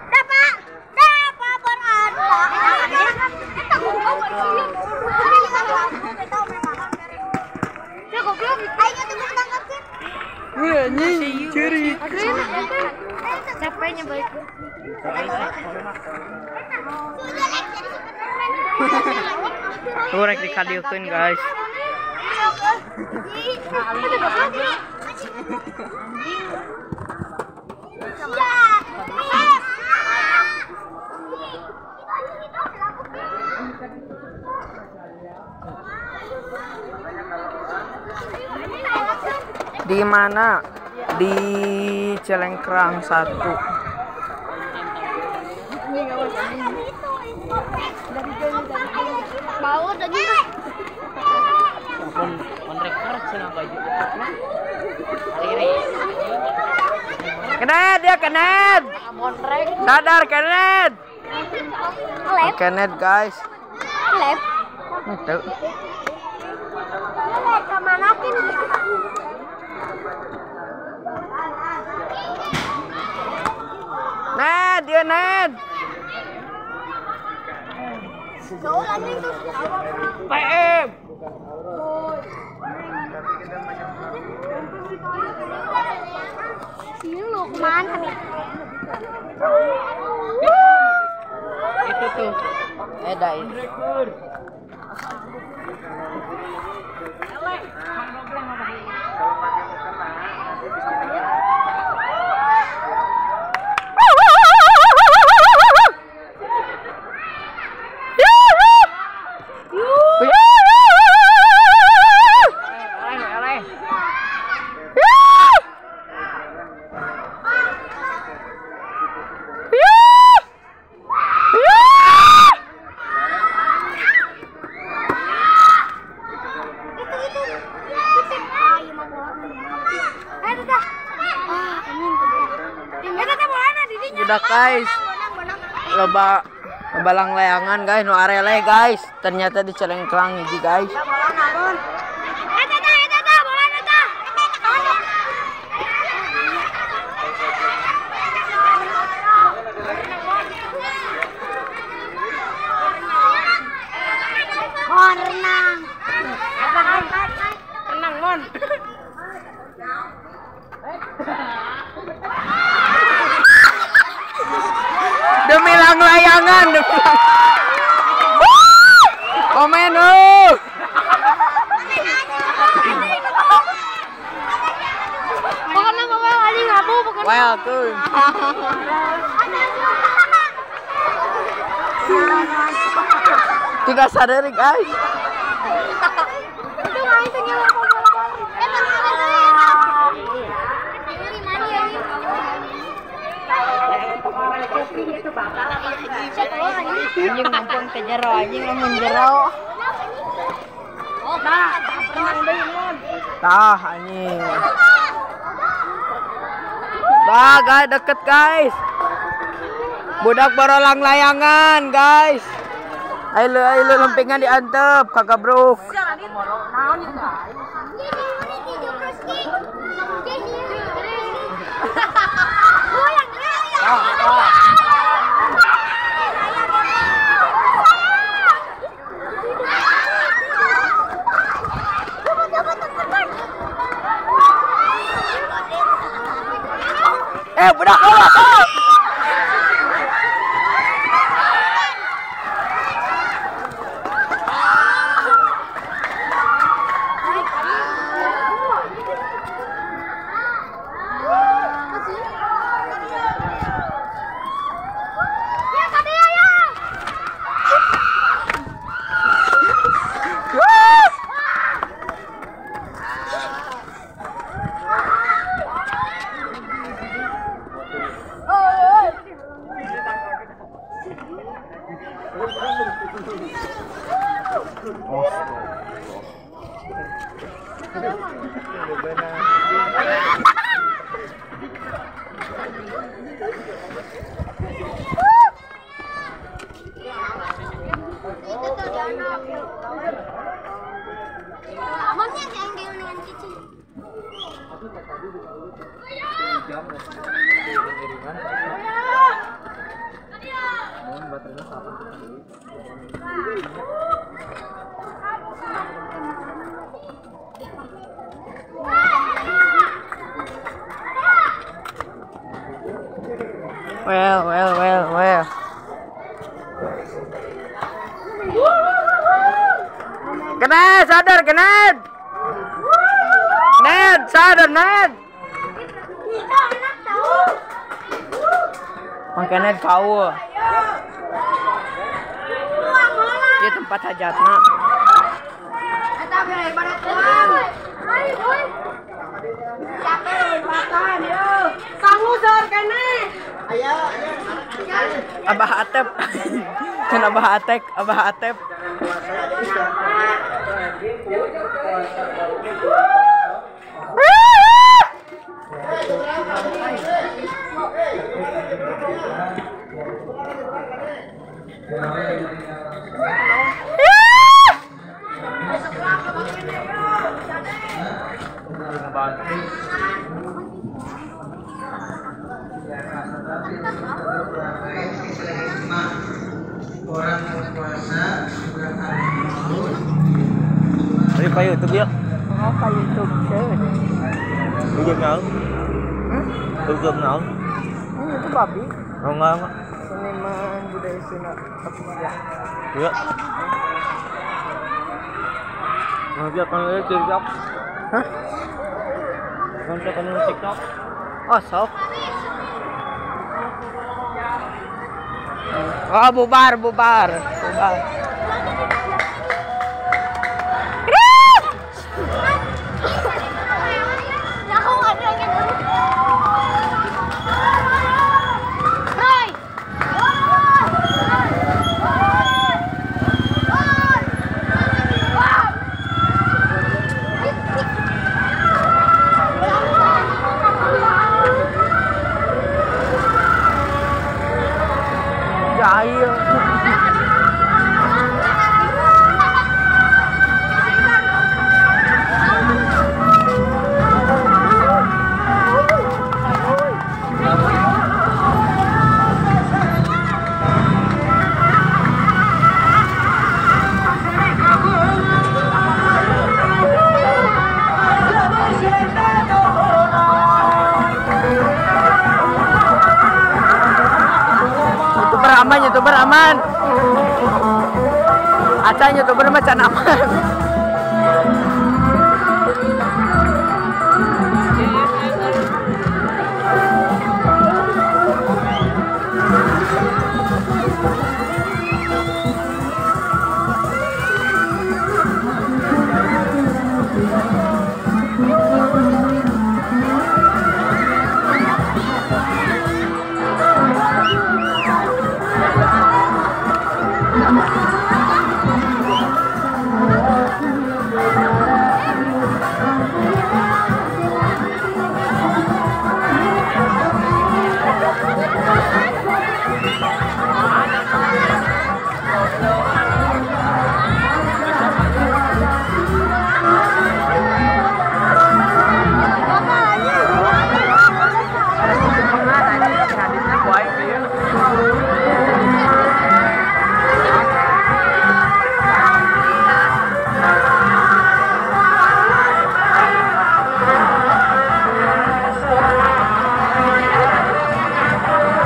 Dapat. Dapat berada. Wih, anjing, curi. Capeknya baik. Tuh rek dikadieukeun, guys. Di mana? Di Cilengkrang 1. Bau tadi. Kenet ya, kenet. Sadar kenet. Kenet guys. Lep. Itu. Ned, dia Ned. PM. Itu tuh. Eda ini. Udah guys, loba balang layangan guys, nu areleh guys. Ternyata di Cilengkrang hiji guys. Renang. Renang mon. Demi lang layangan, demi lang. Komen lu. Pokoknya mama lagi ngabu pokoknya. Well tuh. Tidak sadar guys. Itu main tanya. Anjing ngumpul ke jero, anjing lamun jero. Tah anjing. Bah, guys, deket guys. Budak barolang layangan, guys. Ayo, ayo lempingan diantep, kakak bro. Budak Allah. Well, well, well, well. Kena, sadar, kena. Ned, sadar, Ned. Makanya kau. Dia tempat hajatna. Abah Atep. Kan Abah Atek, Abah Atep. Orang berpuasa sudah hari Ayo ke YouTube yuk. Oh, ke YouTube sih. YouTube nggak? YouTube nggak? Itu babi. Oh, enggak. Seniman budaya Sunda Papua. Iya. Nanti akan lihat TikTok. Hah? Nanti akan lihat TikTok. Oh, sok. Oh, bubar, bubar, bubar. Jahil. Aman, YouTuber aman. Acan YouTuber mah can aman.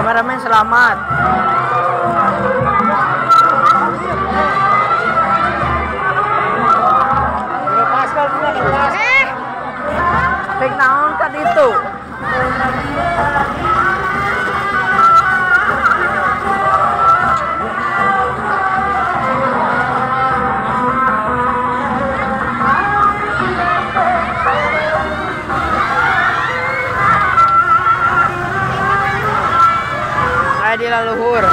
Kameramen selamat. Pek naon kan itu. Di leluhur.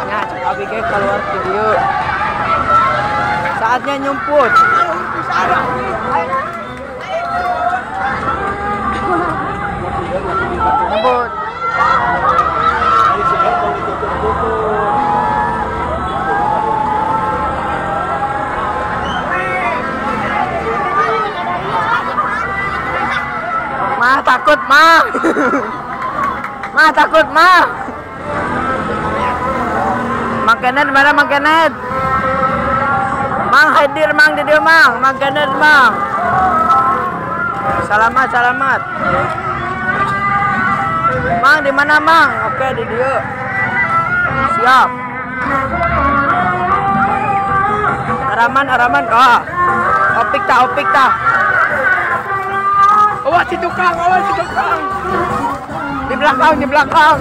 Nah, cek abi ge keluar video. Saatnya nyumput. Nyumput. Mah takut mah. Mah takut mah. Makanan mana makanan? Mang hadir mang di dieu mang, mang Kenneth mang. Salamat salamat. Mang di mana mang? Oke di dieu. Siap. Araman araman. Ah. Opik ta opik ta. Awas si tukang, awas si tukang. Di belakang, di belakang.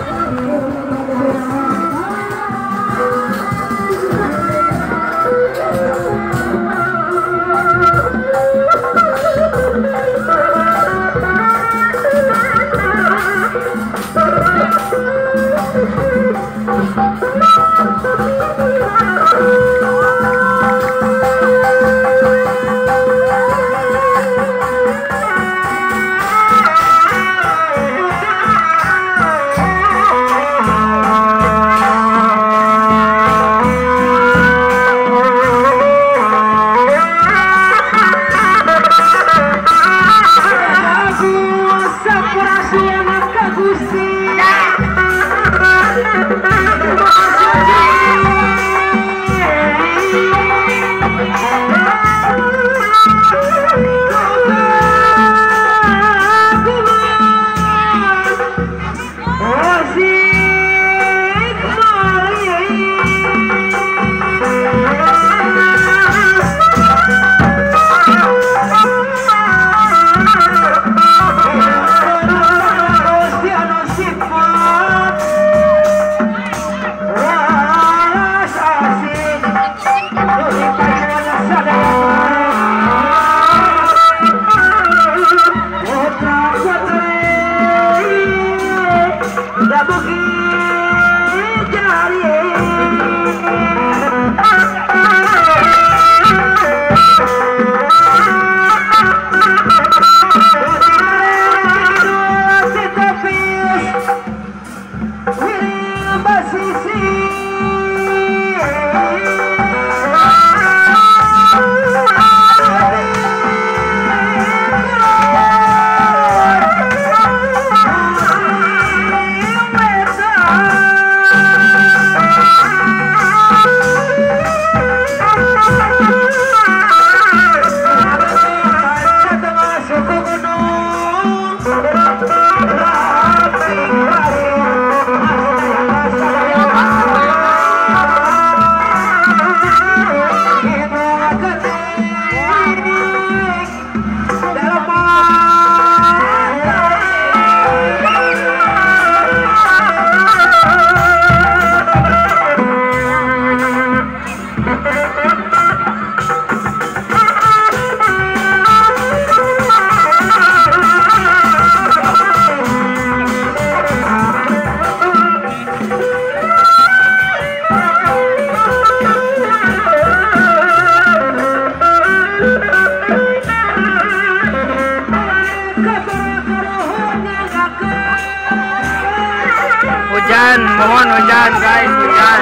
Hujan, mohon hujan guys, hujan.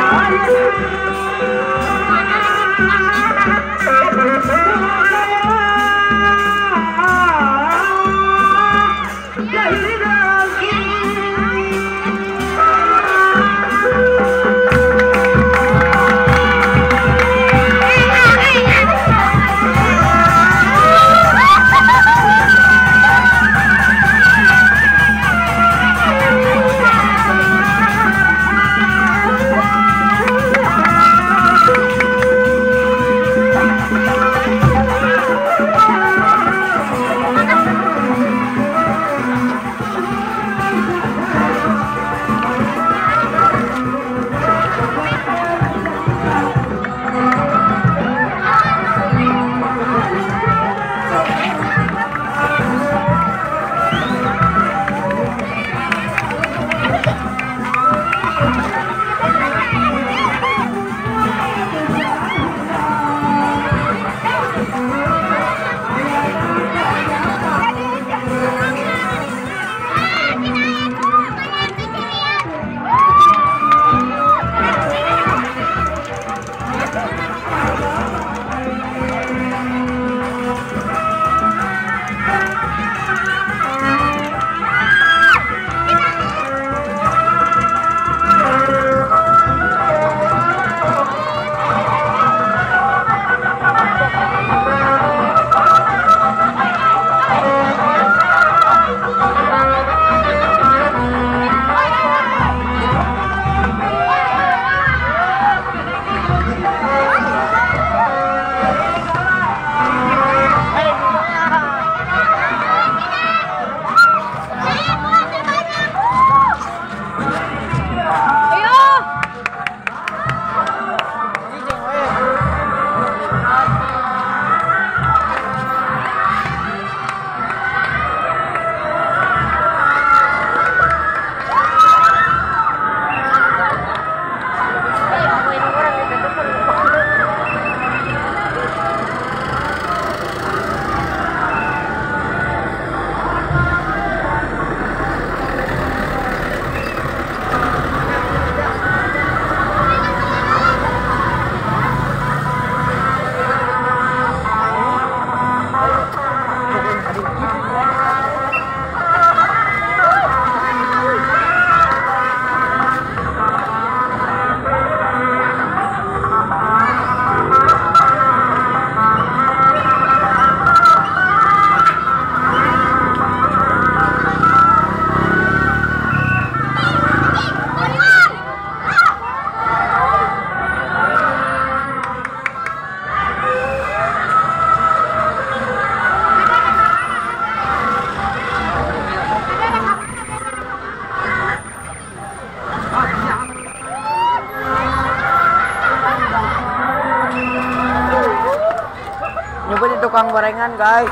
di tukang gorengan guys.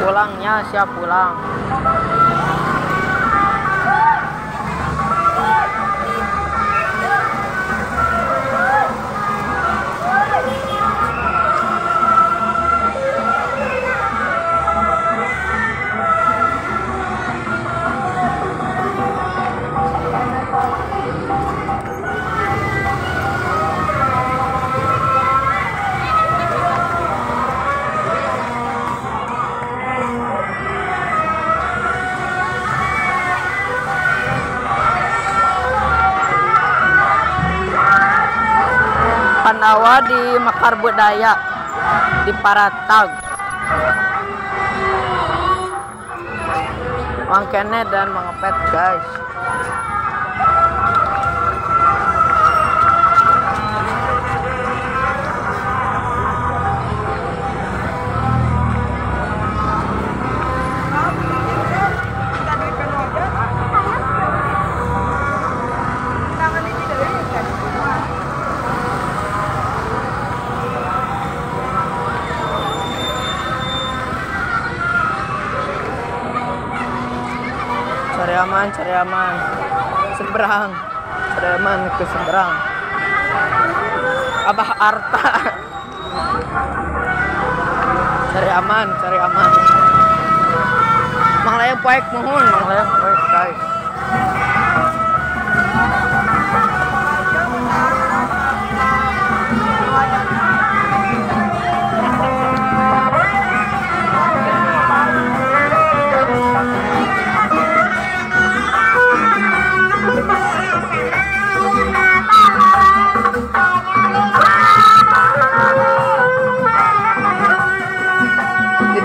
Pulangnya siap pulang. Pandawa di Mekar Budaya di Paratag. Mang Kene dan Mang Pet guys. Cari aman, cari aman. Seberang. Cari aman ke seberang. Abah Arta. Cari aman, cari aman. Mang Layang poek mohon, Mang Layang poek guys.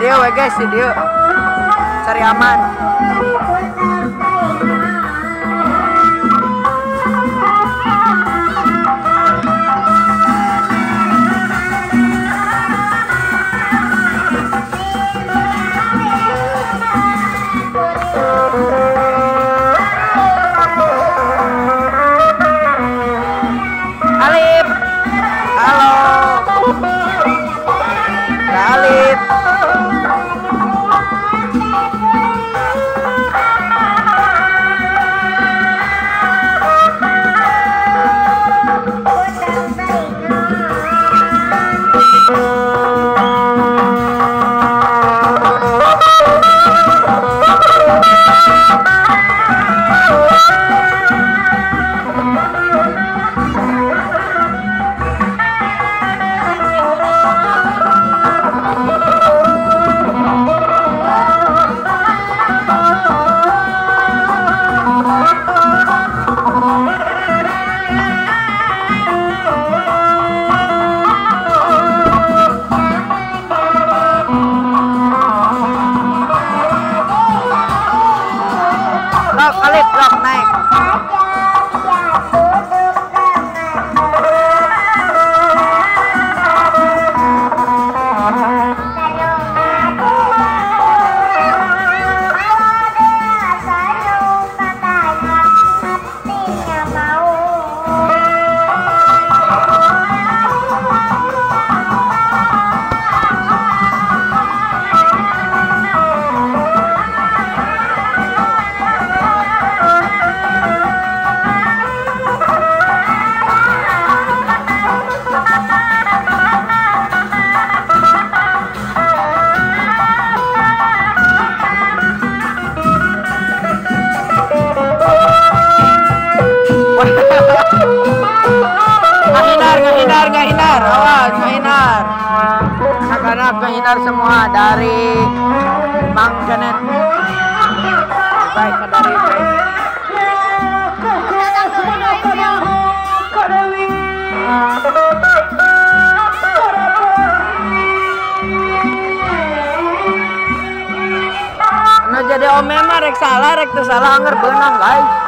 Dia we guys, dia cari aman. Alif, halo, Alif. Alif, lok naik. Ngahinar, ngahinar, awas, ngahinar. Anak-anak ngahinar semua dari Mang Kenet. Baik, dari guys. Nah jadi ome mah rek salah, rek teu salah anger beunang guys.